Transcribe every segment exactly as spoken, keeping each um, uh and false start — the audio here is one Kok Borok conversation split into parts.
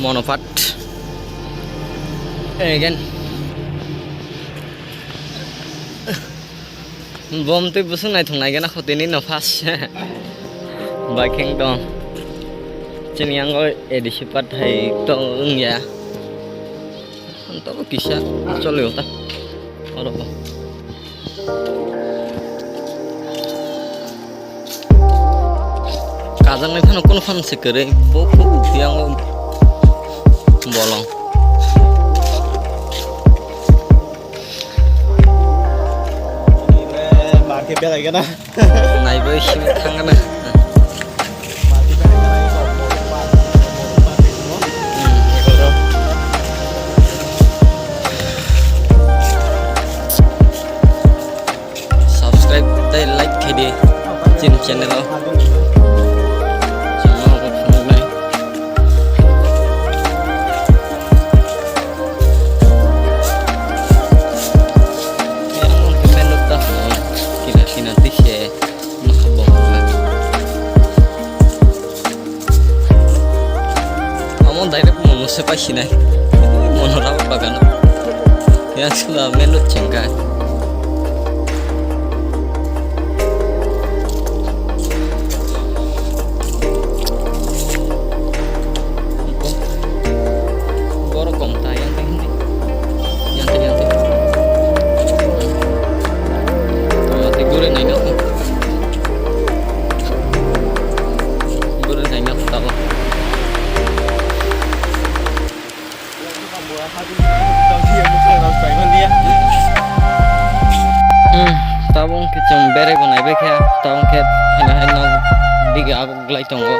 Monopat. Again. Bom twi bwswk naithok naigena khotini no first. Bai kheng tong. Chini yango A D C part hai tong wngya. Tobo kisa choli ota. Oro bo. Kajaknai phano kunu phano se kwrwi, bo khe yang bolong. Market belai gana. Naibai simi thangana. Subscribe tei like khe di chini channel o. Chwngno phunuknai. Yang mungkin menuk dah, kina kina tise. Amo direct mono se paisinai. Mono rubber bagan. Yang sula melo chengka. Borok kong ta yang tei hindi. Yang tei, yang tei. Yang tei gure nai no. Gure nai no tabo. Hmm, tabuk khe chwng beraibo naibai khe, tabuk khe haino haino dige ago. Glai tongo.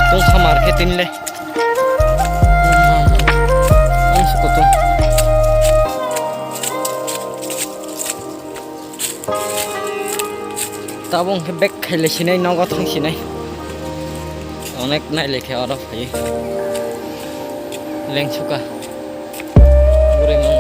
Tong kha mar khe tini le. Tong se kutung. Tabuk hwnkhe bek khaile sinai, nogo thang sinai. Onek naile khe oro phai. Lengsuka. Bwrwi no